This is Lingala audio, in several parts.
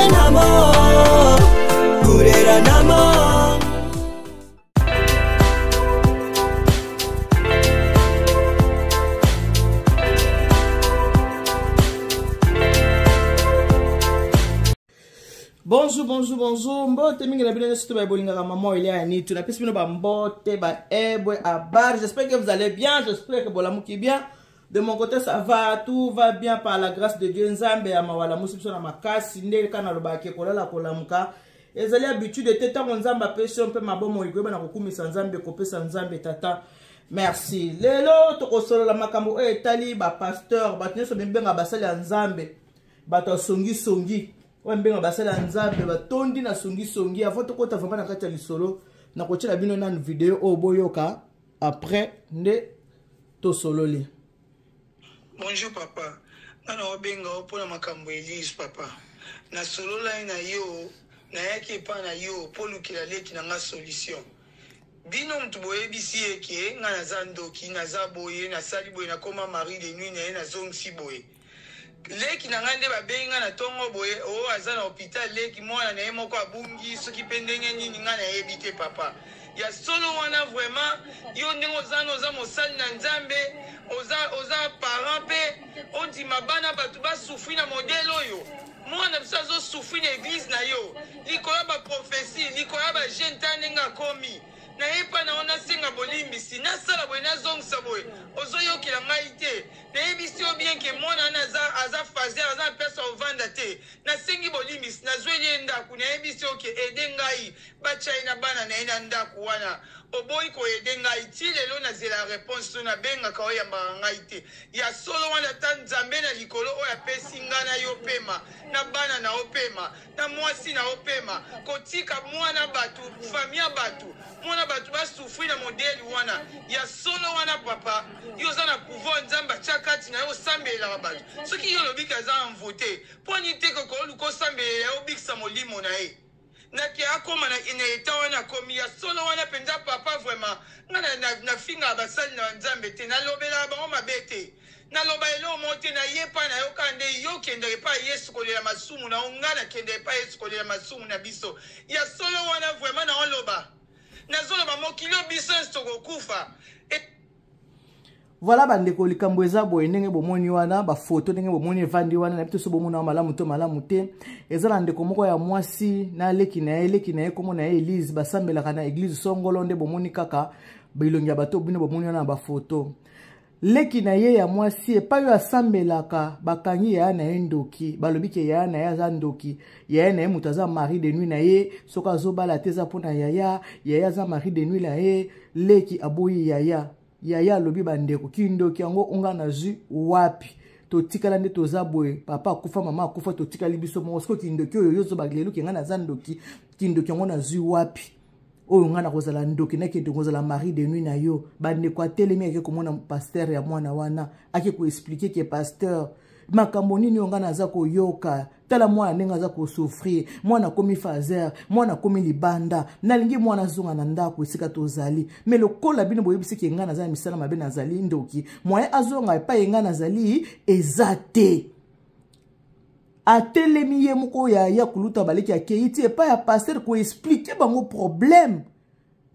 Kurenamo, kureranamo. Bonjour, bonjour, bonjour. Mbote mingi na bino nyonso to bolingaka maman Elia ya Nitu. Napesi bino ba mbote, ba ebwe, à bar. J'espère que vous allez bien, j'espère que bolamuki bien. De mon côté ça va, tout va bien par la grâce de Dieu. Nzambe ya mawala musi biso na makasi nde kana lobaka kolala kolamuka. Ezali habitude te ntango Nzambe apesi yo mpe mabomoi koyeba na kokumisa Nzambe, kopesa Nzambe tata. Merci. Lelo tokosolola makambo oyo etali ba pasteur, bato nyonso mibenga basali ya Nzambe, bato ya songisongi oyo mbenga basali ya Nzambe batondi na songisongi. Avant tokota vraiment na kati ya lisolo, nakotiela bino nanu video oyo boyoka, après nde tosololi. Bonjour papa, nga na obenga yo mpona makambo Elise papa. Nasololaki na yo, nayaki epai na yo mpo olukela leki na nga solution. Bino mutu boyebisi ye ke nga naza ndoki, naza boye, nasali boye, nakoma mari de nuit na ye, nazongisi boye. Leki na ngai nde babengi ngai na tongo boye, oh aza na hôpital leki, mwana na ye moko abungi, soki mpe ndenge nini ngai nayebi te papa. Ya solo wana vraiment, yo ndenge oza na oza mosali na Nzambe, oza, oza parent mpe ondima bana bato basufri na modèle oyo. Mwana biso azosufri na eglise na yo likolo ya baprophetie, likolo ya bajeune, ta ndenge akomi naye epai na yo, nasenga bolimbisi, nasala boye, nazongisa boye, ozoyokela ngai te. Nayebisi yo bien ke mwana wana aza, aza fazer, aza na place ya kovanda te. Nasengi bolimbisi, nazweli ye ndako, nayebisi yo ke aide ngai, batya ye na bana na ye na ndako wana. Oboyi koaide ngai ti lelo, nazela reponse to nabengaka oyambaka ngai te. Ya solo wana, ata Nzambe na likolo oyo apesi ngai na yo pema, na bana na yo pema, na mwasi na yo pema, kotika mwana bato, famille ya bato, mwana bato basufri na modele wana. Ya solo wana papa, yo oza na pouvoir, Nzambe atya kati na yo, osambelelaka bato. Soki yo olobi ke aza envoûté, mpo nini te koko oluka osambelela ye, obikisa molimo na ye nake akoma na, na eta wana akomi? Ya solo wana mpenza papa, vraiment nga nafingaka basali na Nzambe te, nalobelaka bango mabe te, naloba eloko moko te. Naye epai na yo kaka nde yo okendaka epai ya Yesu kolela masumu na yo, nga nakenda epai ya Yesu kolela masumu na biso. Ya solo wana vraiment naoloba, nazoloba mokili oyo biso nyonso tokokufa. Voilà bandeko, likambo eza boye ndenge bomoni wana bafoto, ndenge bomoni evandi wana, nayebi te so bomona malamu to malamu te. Eza na ndeko moko ya mwasi na leki na ye, leki na ye kombo na ye Elise, basambelaka na eglise songolo, nde bomoni kaka bilongi ya bato bino bomoni wana na bafoto. Leki na ye ya mwasi epai oyo asambelaka, bakangi yaya na ye ndoki, balobi ke yaya na ye aza ndoki, yaya na ye moto aza mari de nuit na ye, soki azobala te eza mpona yaya, yaya aza mari de nuit na ye. Leki aboyi yaya, yaya alobi bandeko, kindoki yango onga nazwi wapi? Totikala nde toza boye, papa akufa, mama akufa, totikali biso moko. Sikoyo kindoki oyo yozoba lelo ke ngai naza ndoki, kindoki yango nazwi wapi? Oyo ngai nakozala ndoki, nakende kozala mari de nuit na yo? Bandeko, atelemi ake komona pasteur ya mwana wana, ake koexplike ke pasteur, makambo nini oyo ngai naza koyoka? Tala mwana ndenge aza kosouffrir, mwana akomi fazer, mwana akomi libanda, nalingi mwana azonga na ndako esika tozali, me lokola bino boyebisi ke ngai naza na misala mabe, nazali ndoki, moyen azonga epai ngai nazali eza te. Atelemi ye moko ya kuluta baleki, akei ti epai ya pasteur koexplike bango problème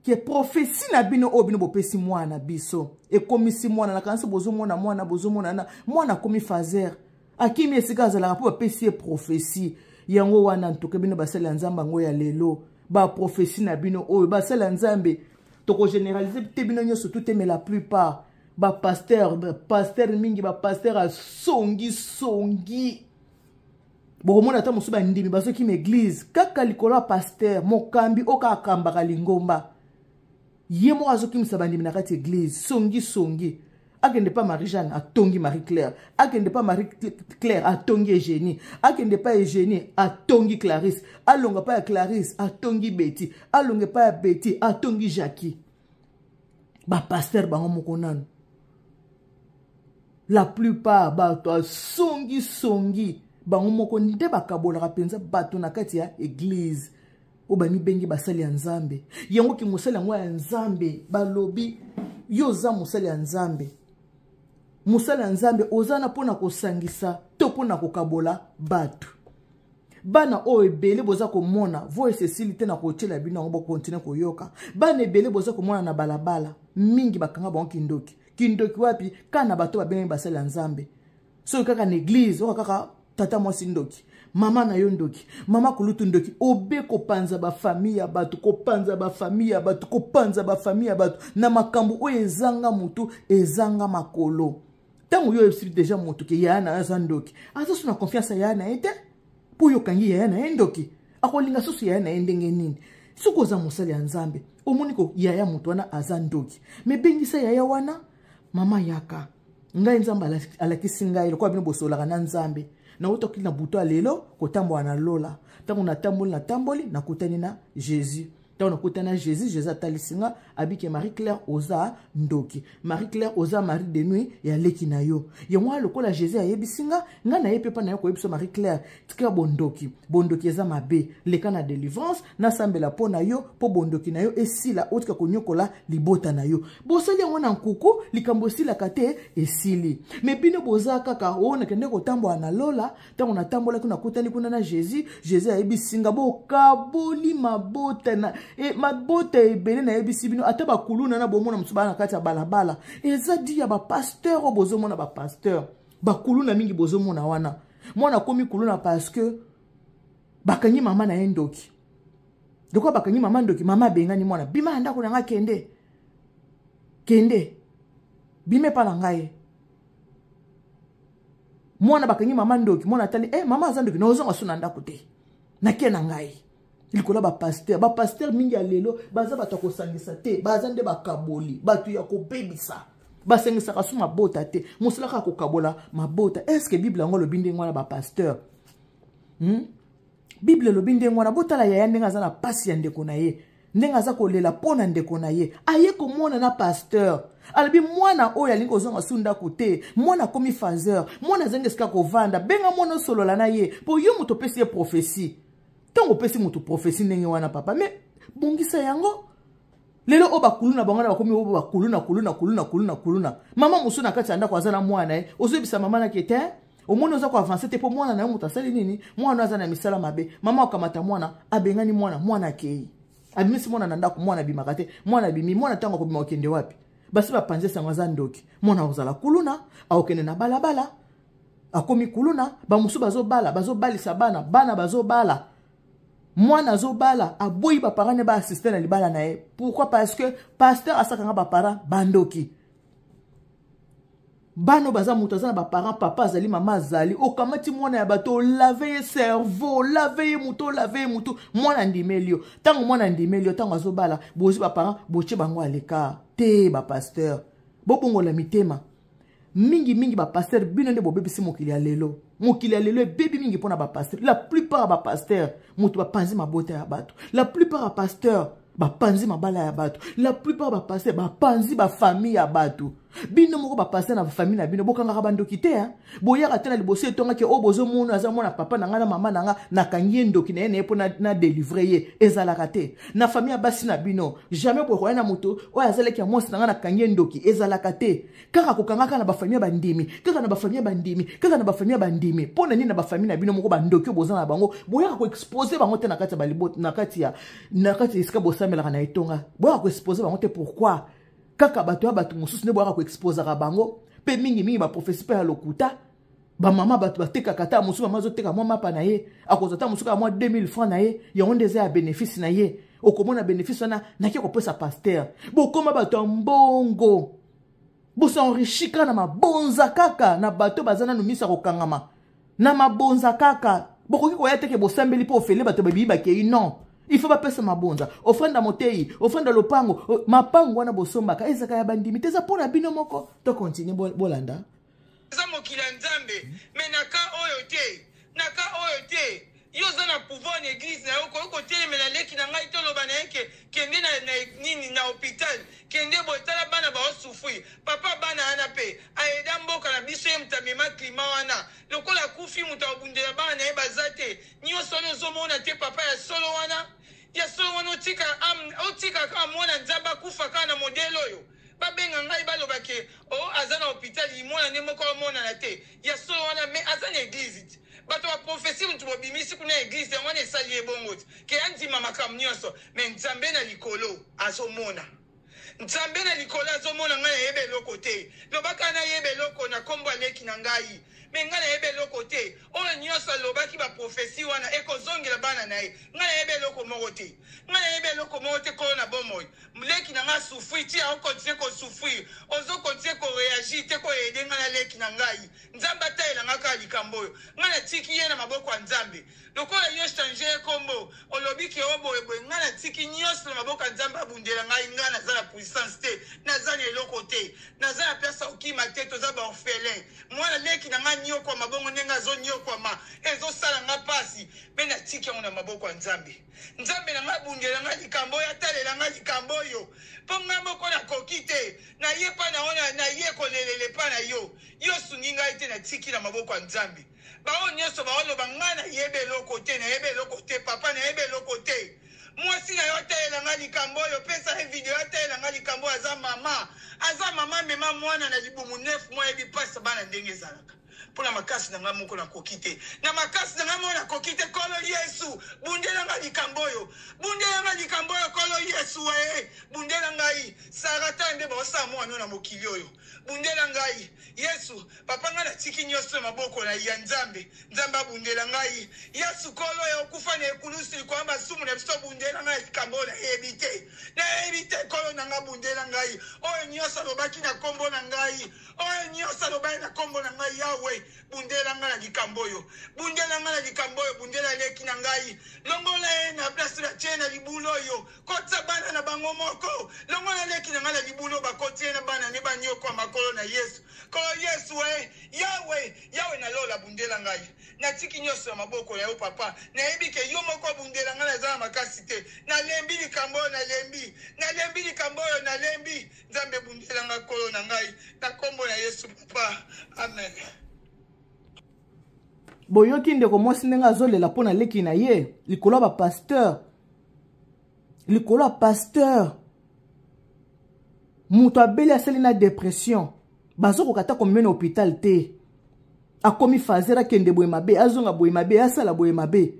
ke prophetie na bino oyo bino bopesi mwana biso ekomisi mwana, nakanisi bozomona mwana, bozomona na mwana akomi fazer, akimi esika azalaka mpo bapesi ye prophetie yango wana. Ntuke bino basali ya Nzambe yango ya lelo, baprofesi na bino oyo basali ya Nzambe, tokogeneralize te bino nyonso tu te, mais la plupart bapasteur, bapasteur mingi, bapasteur asongisongi, bokomona ata mosusu bandimi bazokima eglize kaka likolo ya pasteur mokambi oyo kaka akambaka lingomba, ye moko azokimisa bandimi na kati eglize. Songisongi, akende pa Marie Jeanne atongi Marie Claire, akende pa Marie Claire atongi Eugénie, akende pa Eugénie atongi Clarisse, alonga pa ya Clarisse atongi Betty, alonga pa ya Betty atongi Jackie. Bapasteur bango moko nanu, la plupart bato asongisongi, bango moko nde bakabolaka mpenza bato na kati ya eglize oyo bamibengi basali ya Nzambe. Yango ki mosali yango ya Nzambe, balobi yo oza mosali ya Nzambe, mosali ya Nzambe oza na mpona kosangisa to mpona kokabola bato. Bana oyo ebele boza komona, voice esili te na kotiela bino yango, bokontinue koyoka. Bana ebele boza komona na balabala, mingi bakanga bango kindoki. Kindoki wapi? Kaka na bato babengami basali ya Nzambe. Soki kaka na eglise, oka kaka tata mwasi ndoki, mama na yo ndoki, mama kulutu ndoki, obe kopanza bafamille ya bato, kopanza bafamille ya bato, kopanza bafamille ya bato na makambo oyo ezanga motu, ezanga makolo. Ntango yo oyebisi deja motu ke yaya na yo aza ndoki, aza so na confiance ya yaya na ye te, mpo yo okangi yaya na ye ndoki, akolinga susu yaya na ye ndenge nini? Soki oza mosali ya Nzambe, omoni ko yaya motu wana aza ndoki, me bengisa yaya wana, mama yaka, ngai Nzambe alakisi ngai lokola bino bosololaka na Nzambe, nautaki na butu ya lelo kotambola na lola. Ntango natamboli, natamboli, nakutani na Jésus. Ntango nakutani na Jésus, Jésus atalisi nga, abike Marie Claire oza ndoki, Marie Claire oza mari de nuit ya leki na yo. Yango wana lokola Jésus ayebisi nga, nga na ye mpe mpa na ye koyebisa Marie Claire, tika bondoki, bondoki eza mabe, leka na délivrance, nasambela mpo na yo mpo bondoki na yo esila, otika konyokola libota na yo. Bosali yango na nkuku, likambo esilaka te, esili. Me bino boza kaka oyo, nakende kotambola na lola, ntango natambolaki nakutani kuna na Jésus, Jésus ayebisi nga bokaboli mabota na mabota ebele. Nayebisi bino, ata bakuluna na bomona mosusu baa na kati ya balabala, eza di ya bapasteur oyo bozomona, bapasteur bakuluna mingi bozomona wana. Mwana akomi kuluna parce que bakangi mama na ye ndoki. Lokola bakangi mama ndoki, mama abengani mwana, bima na ndako na nga, kende, kende, bima epa na ngai. Mwana bakangi mama ndoki, mwana atali, mama aza ndoki, naozonga so na ndako te, nakie na ngai. Likolo ya bapasteur, bapasteur mingi ya lelo baza bato ya kosangisa te, baza nde bakaboli, bato ya kobebisa, basangisaka so mabota te, mosala kaka kokabola mabota. Est-ce Bible yango alobi ndenge wana, bapasteur? Bible elobi ndenge wana? Botala yaya ndenge aza na pasi ya ndeko na ye, ndenge aza kolela mpo na ndeko na ye. Aye komona na pasteur, alobi mwana oyo alingi kozonga su ndako te, mwana akomi phaseur, mwana azangi esika kovanda. Benga mwana, osolola na ye, mpo yo moto opesi ye prophétie. Ntango opesi moto prophétie ndenge wana, papa, me bongisa yango. Lelo oyo bakuluna bango na bakomi oyo bakuluna, kuluna, kuluna, kuluna, kuluna. Mama mosusu na kati ya ndako aza na mwana ye, ozoyebisa mama nake te, omoni oza koavance te, mpo mwana na yo moto asali nini, mwana aza na misala mabe. Mama akamata mwana, abengani mwana, mwana akei, abimisi mwana na ndako, mwana abimaka te. Mwana abimi, mwana ntango akobima okende wapi? Basi bapanzi sango aza ndoki, mwana akozala kuluna, akokende na balabala, akomi kuluna. Bamosusu bazobala, bazobalisa bana, bana bazobala, mwana azobala, aboyi baparent ne baassiste na libala na ye. Pourquoi? Parce que pasteur asakanga baparent bandoki. Bana baza, moto aza na baparent, papa azali, mama azali, okamati mwana ya bato, olave ye cerveau, olave ye motu, olave ye motu, mwana andimeli yo. Ntango mwana andimeli yo, ntango azobala, bozwi baparent, botie bango aleka te. Bapasteur, bobongola mitema mingimingi. Bapasteur, bino nde bobebisi mokili ya lelo. Mokili ya lelo ebebi mingi mpona bapasteur. La plupart ya bapasteur moto bapanzi mabota ya bato, la plupart ya pasteur bapanzi mabala ya bato, la plupart bapasteur bapanzi bafamille ya bato. Bino moko bapasteur, na bafamille na bino bokangaka bandoki te, boyaka te na liboso etongaki oyo bozomona aza mwana papa na ngai na mama na ngai, nakangi ye ndoki na ye na ye mpo na délivre ye. Ezalaka te na famille ya basi na bino. Jamais bokoya na moto oyo azalaki ya mwasi na ngai, nakangi ye ndoki. Ezalaka te. Kaka kokanga kaka na bafamille ya bandimi, kaka na bafamille ya bandimi, kaka na bafamille ya bandimi. Mpo na nini na bafamille na bino moko bandoki oyo boza na bango, boyaka koexpose bango te na kati ya balibota, na kati ya esika bosambelaka na etonga? Boyaka koexpose bango te pourquoi? Kaka bato ya bato mosusu nde boyaka koexposaka bango, mpe mingimingi baprophétie mpe ya lokuta. Bamama bato batekaka, ata mosusu mama azoteka mwa mapa na ye, akozwa ata mosusu kaka mwa 2000 francs na ye, yango nde eza ya bénéfice na ye. Okomona bénéfice wana nake kopesa pasteur. Bokoma bato ya mbongo, bosenrichi kaka na mabonza, kaka na bato baza nanu miso ya kokangama na mabonza. Kaka bokoki koya teke bosambeli mpo ofele, bato babiyi bakei. Non, il faut bapesa mabonza, ofrande motei, ofrande lopango. Mapango wana bosombaka ezaka ya bandimi te, eza mpo na bino moko. To continue, bolanda. Eza mokili ya Nzambe, me na ka oyo te, na ka oyo te. Yo oza na pouvoir na église na yo, okoki kotelemela leki na ngai, toloba na ye ke kende na nini, na hôpital, kende boye. Tala bana baosouffrir, papa. Bana wana mpe aeda mboka na biso, ye moto amema klima wana. Lokola akufi, moto akobundela bana na ye baza te. Nyonso wana ozomona te, papa? Ya solo wana, ya solo wana, otika otika kaka mwana Nzambe akufa kaka na modele oyo. Babenga ngai, baloba ke o aza na hôpital, mwana nde moko amonana te. Ya solo wana, mais aza na église te. Bato ba prophetie mutu bobimisi kuna eglise yango wana esali ye bongo ti ke andima makambo nyonso, mais Nzambe na likolo azomona. Nzambe na likolo azomona ngai nayeba eloko te. Lobaka nayeba eloko na kombo ya leki na ngai. Mais ngai nayeba eloko te. Oyo nyonso alobaki ba prophetie wana ekozongela bana na ye. Ngai nayeba eloko moko te. Ngai nayeba eloko moko te kolo na bomoi. Leki na ngai souffrir ti ao continuer ko souffrir. Ozo continuer ko reagir te ko aider ngai na leki na ngai. Nzambe atalela ngai kaka likambo oyo. Ngai natiki ye na maboko ya Nzambe. Lokola yo change ye kombo, olobi ke o boye boye, ngai natiki nyonso na maboko ya Nzambe abundela ngai. Ngai naza na puissance te, naza na eloko te, naza na place ya kokima te, toza ba orphelin. Mwana leki na ngai anyokwama bongo ndenge azonyokwama, ezosala ngai pasi, me natiki yango na maboko ya Nzambe. Nzambe na ngai abundela ngai likambo oyo, atalela ngai likambo oyo, mpo ngai moko nakoki te. Naye epai na yo, naye kolelela epai na yo, yo osungi ngai te, natiki na maboko ya Nzambe. Baoyo nyonso baoloba ngai nayebi eloko te, nayebi eloko te, papa nayebi eloko te. Mwasi na yo atalela ngai likambo oyo, pesa ye video atalela ngai likambo oyo. Aza mama, aza mama, amema mwana na libumu 9 mois, ayebi mpasi ya bana ndenge ezalaka. Mpo na makasi na ngai moko nakoki te, na makasi na ngai moko nakoki te. Nkolo Yesu, bundela ngai likambo oyo, bundela ngai likambo oyo, Nkolo Yesu, ee, bundela ngai. Sara, tala nde baosala mwana na mokili oyo, bundela ngai Yesu. Papa ngai natiki nyoso na maboko na ya Nzambe. Nzambe abundela ngai. Yesu Nkolo ya okufa na ekulusu likolo ya masumu na biso, bundela ngai likambo oyo nayebi te. Nayebi te Nkolo na ngai, bundela ngai. Oyo nyoso alobaki na kombo na ngai, oyo nyoso alobaki na kombo na ngai, Yahweh, bundela ngai na likambo oyo. Bundela ngai na likambo oyo, bundela leki na ngai. Longola ye na place na tie na libulu oyo. Kotisa bana na bango moko. Longola leki na ngai na libulu oyo bakoti ye na bana ne banyokwama, Nkolo na Yesu. Nkolo Yesu e, Yawe, Yawe na lola, bundela ngai. Natiki nyonso na maboko na yo papa. Nayebi ke yo moko obundela ngai, naza na makasi te. Nalembi likambo oyo, nalembi. Nalembi likambo oyo, nalembi. Nzambe bundela ngai, Nkolo na ngai. Na kombo na Yesu papa. Amen. Boyoki ndeko mwasi ndenge azolela mpo na leki na ye likolo ya bapasteur, likolo ya pasteur. Moto abeli, asali na depression, bazokoka ata komema na hôpital te. Akomi fazer, akende boye mabe, azonga boye mabe, asala boye mabe.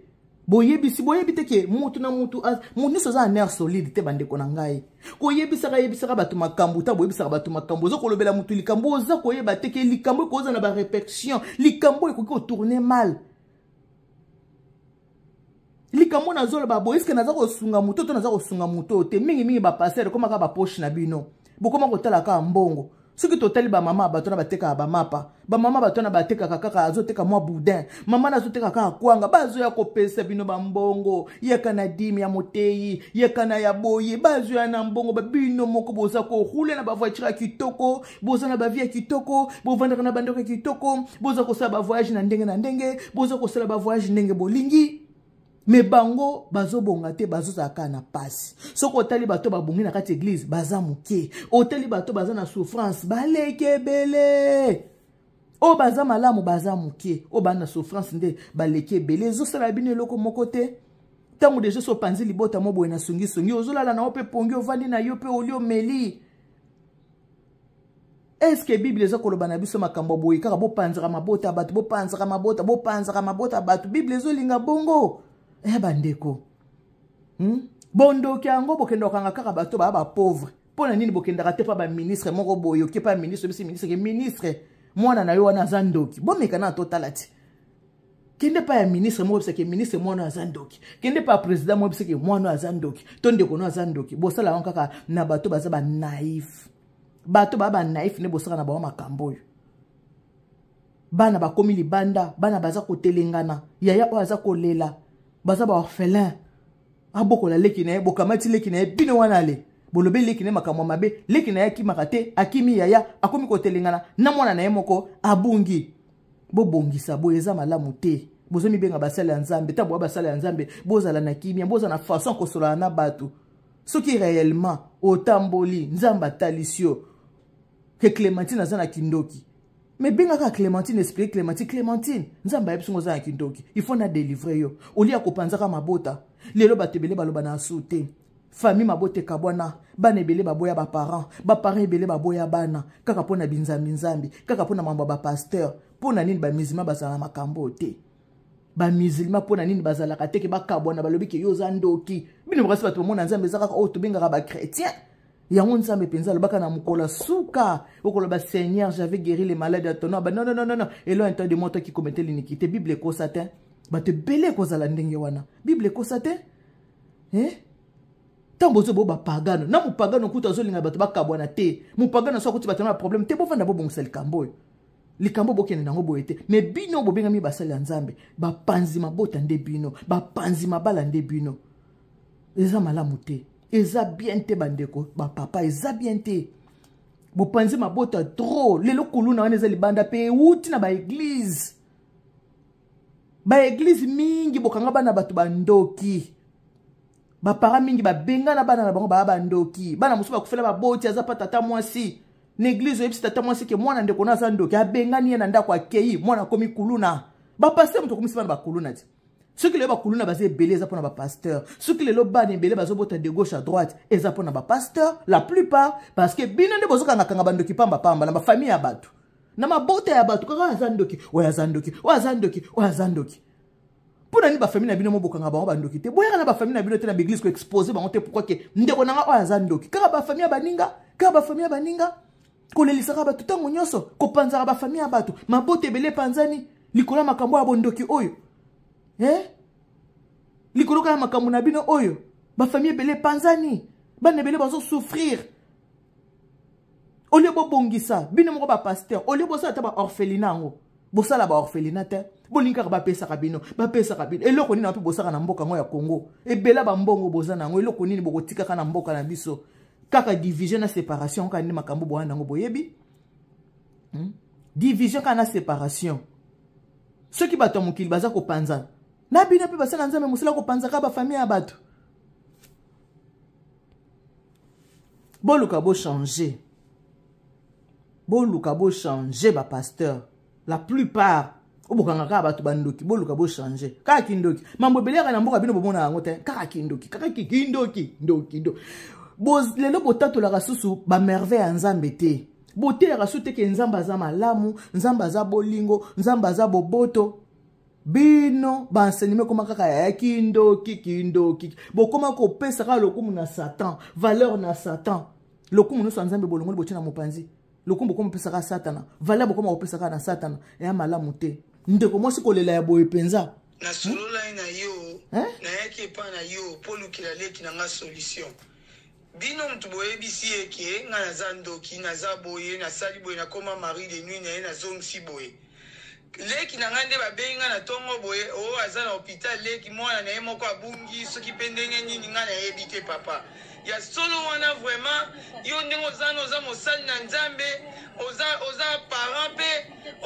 Boyebisi, boyebi te ke mutu na mutu, mutu nyonso aza na nerf solide te. Bandeko na ngai, koyebisaka yebisaka bato makambo ta, boyebisaka bato makambo, oza kolobela mutu likambo, oza koyeba te ke likambo ekoza na barépercussion, likambo ekoki kotourner mal. Likambo nazoloba boye, eske naza kosunga moto to naza kosunga moto te? Mingimingi bapasteur ekomaka bapoche na bino, bokoma kotala kaka mbongo. Soki totali bamama bato na batekaka bamapa, bamama bato na batekaka kaka, azoteka mwa boudin, mama na azoteka kaka kwanga, bazoya kopesa bino bambongo, yaka na dime ya moteyi, yaka na ya boye, bazoya na mbongo. Babino moko boza korouler na bavoiture ya kitoko, boza na bavie ya kitoko, bovandaka na bandako ya kitoko, boza kosala bavoyage na ndenge na ndenge, boza kosala bavoyage ndenge bolingi, me bango bazobonga te, bazozala kaka na pasi. Soki otali bato babongi na kati eglise baza moke, otali bato baza na souffrance baleki ebele. Oyo baza malamu baza moke, oyo baza na souffrance nde baleki ebele. Ezosala bino eloko moko te. Ntango deja so opanzi libota mo boye na songisongi, ozolala na yo mpe pongi, ovandi na yo mpe oli omeli. Eske Bible eza koloba na biso makambo boye kaka bopanzaka mabota ya bato, bopanzaka mabota, bopanzaka mabota ya bato? Bible ezolinga bongo? Eh bandeko, Bondoki yango bokenda kokanga kaka bato baya bapauvre. Mpo na nini bokendaka te mpa baministre moko boye? Oke mpa ministre, bisi ministre ke ministre mwana na yo wana aza ndoki. Bomeka na totala ti. Kende pa ya ministre moko, bisake ministre mwana aza ndoki. Kende pa ya président moko, bisake mwana aza ndoki to ndeko no aza ndoki. Bosala yango kaka na bato baza banaïf, bato baa banaïf nde bosala na bango makambo oyo. Bana bakomi libanda, bana baza kotelengana, yaya oyo aza kolela, baza baorphelin, abokola leki na ye. Bokamati leki na ye bino wana, ale bolobi leki na ye makambo ya mabe, leki na ye akimaka te, akimi yaya, akomi kotelengana na mwana na ye moko abungi. Bobongisa boye, eza malamu te. Bozomibenga basali ya Nzambe, ta boya basali ya Nzambe, bozala na kimia, bozala na façon kosolana na bato. Soki réellement otamboli, Nzambe atalisi yo ke Clémentine aza na kindoki, me bengaka Clémentine, explique Clémentine: Clémentine, Nzambe ayebi songo oza na kindoki, il faut na délivre yo. Olia kopanzaka mabota lelo, bato ebele baloba na asu te, famille mabota ekabwana, bana ebele baboya baparent, baparent ebele baboya bana, kaka mpo na binzambi-nzambi, kaka mpo na mambo ya bapasteur. Mpo na nini bamizima bazala na makambo oyo te? Bamusulman mpo na nini bazalaka te ke bakabwana? Balobi ke yo oza ndoki. Bino bakasi bato bamona Nzambe eza kaka oyo tobengaka bachrétien. Yango Nzambe mpenza alobaka na mokolo ya suka, okoloba: "Seigneur, j'avais guéri les malades à ton nom." Ba non, non, non, non, éloigne-toi de moi, toi qui commettais l'iniquité. Bible ekosa te. Bato ebele ekozala ndenge wana. Bible ekosa te, eh? Ntango bozo bo bapagano na mopagano kutu azolinga bato bakabwana te. Mopagano so akuti bato na baproblème te, bovanda, bobongisa likambo oyo, likambo bokende nango boye te. Me bino bobengami basali ya Nzambe, bapanzi mabota nde bino, bapanzi mabala nde bino. Eza malamu te, eza bien te. Bandeko bapapa, eza bien te. Bopanzi mabota trop. Lelo kuluna wana eza libanda mpe ewuti na baéglise. Baéglise mingi bokanga bana bato bandoki. Bapara mingi babengana bana na bango, baya bandoki. Bana mosusu bakufela baboti, aza pa tata mwasi na église. Oyebisi tata mwasi ke mwana ndeko na aza ndoki, abengani ye na ndako, akei, mwana akomi kuluna. Bapasteur moto akomisi bana bakuluna ti. Soki lelo bakuluna baza ebele, eza mpona bapasteur. Soki lelo bana ebele bazobota de gauche à droite, eza mpona bapasteur la plupart, parce que bino nde bozokangakanga bandoki pambapamba na bafamille ya bato, na mabota ya bato. Kaka aza ndoki oyo, aza ndoki oyo, aza ndoki oyo, aza ndoki. Mpo na nini bafamille na bino mobokanga bango bandoki te? Boyaka na bafamille na bino te na baéglise koexposer bango te. Pourquoi ke ndeko na nga oyo aza ndoki? Kaka bafamille ya baninga, kaka bafamille ya baninga, kolelisaka bato ntango nyonso, kopanzaka bafamille ya bato. Mabota ebele epanzani likolo ya makambo ya bondoki oyo, eh? Likolo kaka ya makambo na bino oyo, bafamille ebele epanzani, bana ebele bazosouffrir. Olie bobongisa bino moko bapasteur, olie bosala ata baorphelinat yango, bosala baorphelinat te. Bolingi kaka bapesaka bino, bapesaka bino. Eloko nini mpe bosaka na mboka yango ya Congo? Ebela bambongo boza na yango, eloko nini bokotikaka na mboka na biso? Kaka division na séparation, kaka nde makambo bowana yango boyebi, Division kaka na séparation. Soki bato ya mokili baza kopanzana na bino mpe basala Nzambe mosala kopanzaka bafamille ya bato. Boluka bochanger, boluka bochanger. Bapasteur la plupart obokanga kaka bato bandoki. Boluka bochanger. Kaka kindoki, mambo ebele yaka na mboka, bino bomona yango te. Kaka kindoki, kaka kindoki, ndoki ndo. Lelo botatolaka susu bamerveille ya Nzambe te. Boteyaka su te ke Nzambe aza malamu, Nzambe aza bolingo, Nzambe aza boboto. Bino baenseignement ekoma kaka ya kindoki, kindoki. Bokoma kopesa kaka lokumu na Satan, valeur na Satan. Lokumu nyonso ya Nzambe bolongoli, botie na mopanzi. Lokumu bokoma kopesaka Satana, valeur bokoma kopesaka na Satana. Eya malamu te. Ndeko mwasi kolela ya boye mpenza. Nasololai na yo, nayaki epai na yo mpo olukela leki na nga solution. Bino mutu boyebisi ye ke nga naza ndoki, naza boye, nasali boye, nakoma mari de nuit na ye, nazongisi boye. Leki na ngai nde babengi ngai na ntongo boye, o oh, aza na hôpital, leki mwana na ye moko abungi, soki mpe ndenge nini ngai nayebi te. Papa, ya solo wana vraiment, yo ndenge oza na oza mosali na Nzambe, oza, oza parent mpe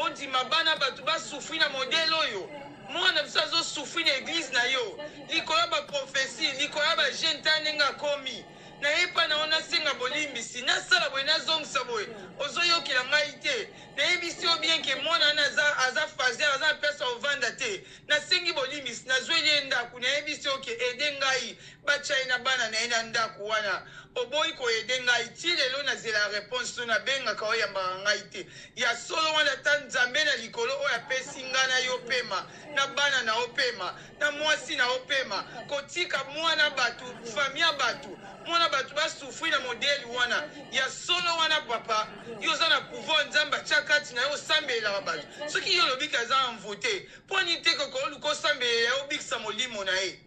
ondima bana bato basouffrir na modèle oyo. Mwana biso azosouffrir na église na yo likolo ya baprophétie, likolo ya bajeune. Ta ndenge akomi, nayepa na yo, nasenga bolimbisi, nasala boye, nazongisa boye, ozoyokela ngai te. Nayebisi yo bien ke mwana wana aza, aza faser, aza na place ya kovanda te. Nasengi bolimbisi, nazweli ye ndako, nayebisi yo ke aide ngai, batya ye na bana na ye na ndako wana. Oboyi koaider ngai ti lelo. Nazela réponse to nabengaka, oyambaka ngai te. Ya solo wana, ata Nzambe na likolo oyo apesi ngai na yo pema, na bana na yo pema, na mwasi na yo pema, kotika mwana bato, famille ya bato, mwana bato basouffrir na modèle wana. Ya solo wana, papa, yo oza na pouvoir Nzambe atya kati na yo, osambelelaka bato. Soki yo olobiki aza envoûté, mpo nini te koko oluka osambelela ye, obikisa molimo na ye,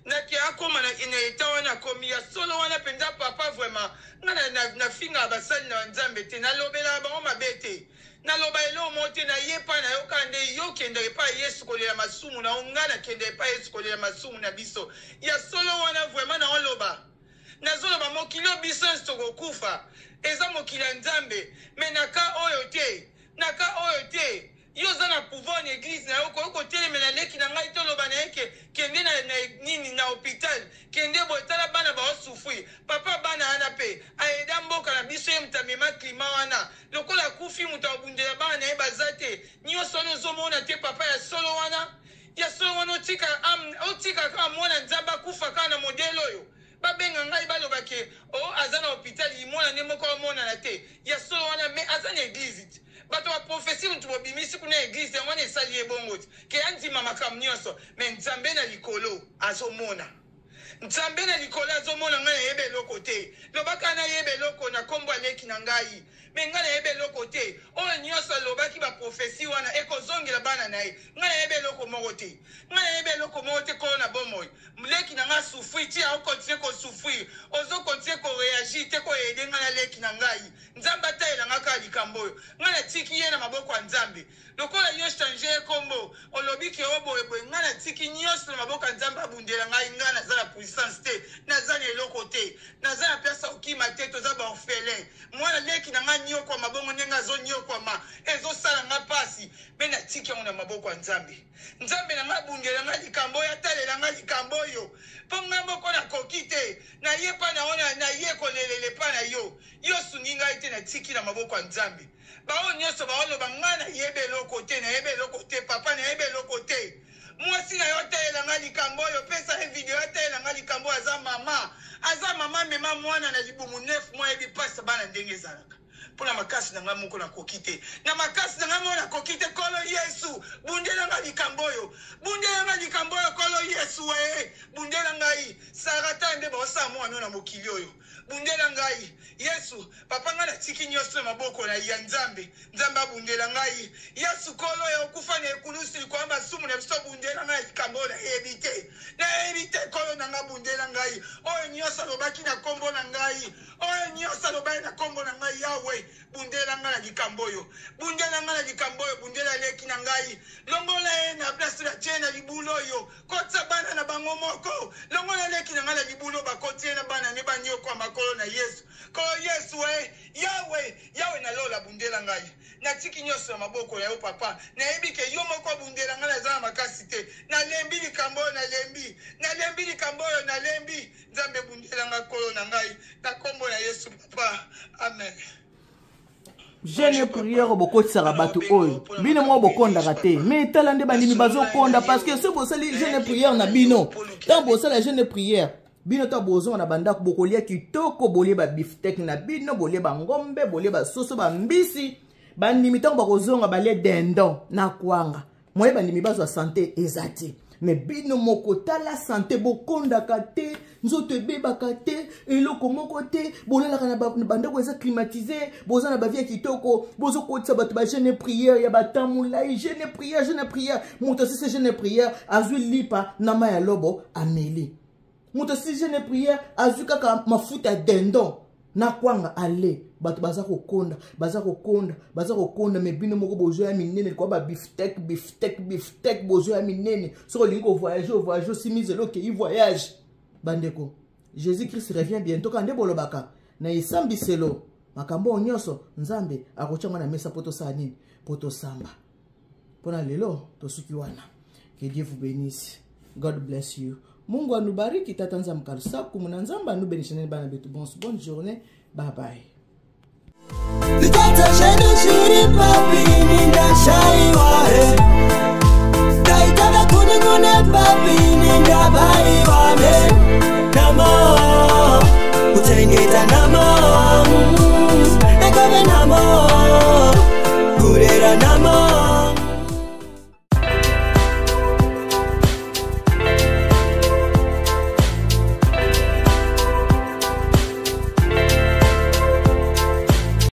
nake akóma na eta wana akomi? Ya solo wana mpenza, papa, vraiment nga nafingaka basali na Nzambe te, nalobelaka bango mabe te, naloba eloko moko te. Naye epai na yo kaka nde yo okendaka epai ya Yesu kolela masumu na yo, ngai nakenda epai ya Yesu kolela masumu na biso. Ya solo wana vraiment, naoloba, nazoloba, mokili oyo biso nyonso tokokufa, eza mokili ya Nzambe. Me na ka oyo te, na ka oyo te. Yo oza na pouvoir na église na yo, okoki kotelemela leki na ngai, toloba na ye ke kende na nini, na hôpital, kende boye. Tala bana baosouffrir, papa. Bana wana mpe aida mboka na biso, ye moto amema climat wana. Lokola akufi, moto abundela bana na ye baza te. Nyonso wana ozomona te, papa? Ya solo wana, ya solo wana, otika, otika kaka mwana Nzambe akufa kaka na modèle oyo. Babenga ngai, baloba ke o oh, aza na hôpital, mwana nde moko amonana te. Ya solo wana, mais aza na église te. Bato ba prophetie mutu bobimisi kuna eglise yango wana esali ye bongo ti ke andima makambo nyonso, me Nzambe na likolo azomona. Nzambe na likolo azomona ngai nayeba eloko te. Lobaka nayeba eloko na kombo ya leki na ngai. Me ngai nayeba eloko te. Oyo nyonso alobaki ba prophetie wana ekozongela bana na ye. Ngai nayeba eloko moko te. Ngai nayeba eloko moko te kolo na bomoi. Leki na ngai souffrir ti ao continuer ko souffrir. Ozo continuer ko reagir te ko aider ngai na leki na ngai. Nzambe atalela ngai kaka likambo oyo. Ngai natiki ye na maboko ya Nzambe. Lokola yo change ye kombo, olobi ke o boye boye, ngai natiki nyonso na maboko ya Nzambe abundela ngai. Ngai naza na puissance te, naza na eloko te, naza na place ya kokima te, toza ba orphelin. Mwana leki na ngai anyokwama bongo ndenge azonyokwama, ezosala ngai pasi, me natiki yango na maboko ya Nzambe. Nzambe na ngai abundela ngai likambo oyo, atalela ngai likambo oyo, mpo ngai moko nakoki te. Naye epai na yo, naye kolelela epai na yo, yo osungi ngai te, natiki na maboko ya Nzambe. Baoyo nyonso baoloba ngai nayebi eloko te, nayebi eloko te, papa nayebi eloko te. Mwasi na yo atalela ngai likambo oyo, pesa ye video atalela ngai likambo oyo. Aza mama, aza mama, mema mwana na libumu 9 mois, ayebi mpasi ya bana ndenge ezalaka. Mpo na makasi na ngai moko nakoki te, na makasi na ngai moko nakoki te. Nkolo Yesu, bundela ngai likambo oyo, bundela ngai likambo oyo, Nkolo Yesu, ee, bundela ngai. Sara, tala nde baosala mwana na mokili oyo, bundela ngai Yesu. Papa, ngai natiki nyonso na maboko na ya Nzambe. Nzambe abundela ngai. Yesu Nkolo ya okufa na ekulusu likolo ya masumu na biso, bundela ngai likambo oyo nayebi te, nayebi te. Nkolo na ngai, bundela ngai oyo nyonso alobaki na nkombo na ngai, oyo nyonso alobaki na nkombo na ngai. Yawe, bundela ngai na likambo oyo, bundela ngai na likambo oyo, bundela leki na ngai, longola ye na place na tie na libulu oyo, kotisa bana na bango moko, longola leki na ngai na libulu oyo bakoti ye na bana ne banyokwa makolo na Yesu. Nkolo Yesu e, Yawe, Yawe na lola, bundela ngai. Natiki nyonso na maboko na yo papa. Nayebi ke yo moko obundela ngai, naza na makasi te. Nalembi likambo oyo, nalembi, nalembi likambo oyo, nalembi. Nzambe bundela ngai, Nkolo na ngai, na kombo na Yesu papa. Amen. Jeune prière bokotisaka bato oyo bino moko bokondaka te, me tala nde bandimi bazokonda, parce que soki bosali jeune prière na bino, ntango bosala jeune prière bino, ntango bozonga na bandako bokolia kitoko, bolie babiftek na bino, bolie bangombe, bolie basoso, bambisi. Bandimi ntango bakozonga balie dindon na kwanga, moye bandimi bazwa sante eza te. Me bino moko tala sante, bokondaka te, nzoto ebebaka te, eloko moko te, bolalaka na bandako eza climatise, boza na bavie ya kitoko, bozokotisa bato ba jeune prière ya batan molai, jeune prière, jeune prière. Moto asisi jeune prière, azwi lipa na mai ya lobo ameli. Moto asisi jeune prière, azwi kaka mafuta ya dindon na kwanga ale. Bato baza kokonda, baza kokonda, baza kokonda. Me bino moko bozwa ya minene kwa ba biftek, biftek, biftek, bozwa ya minene. Soki olingi kovoyage, ovoyage, osimi zelo, okei voyage. Bandeko, Jésus Christ revient bientôt. Kaka nde bolobaka na esambiselo, makambo oyo nyonso Nzambe akotya ngo na mesa mpo tosala nini? Mpo tosamba. Mpona lelo tosuki wana. Que Dieu vous bénisse. God bless you. Mungu anubariki. Tata Nzambe kalusaku muna Nzambe anubenisha nene bana betu. Bonne journée. Bye bye.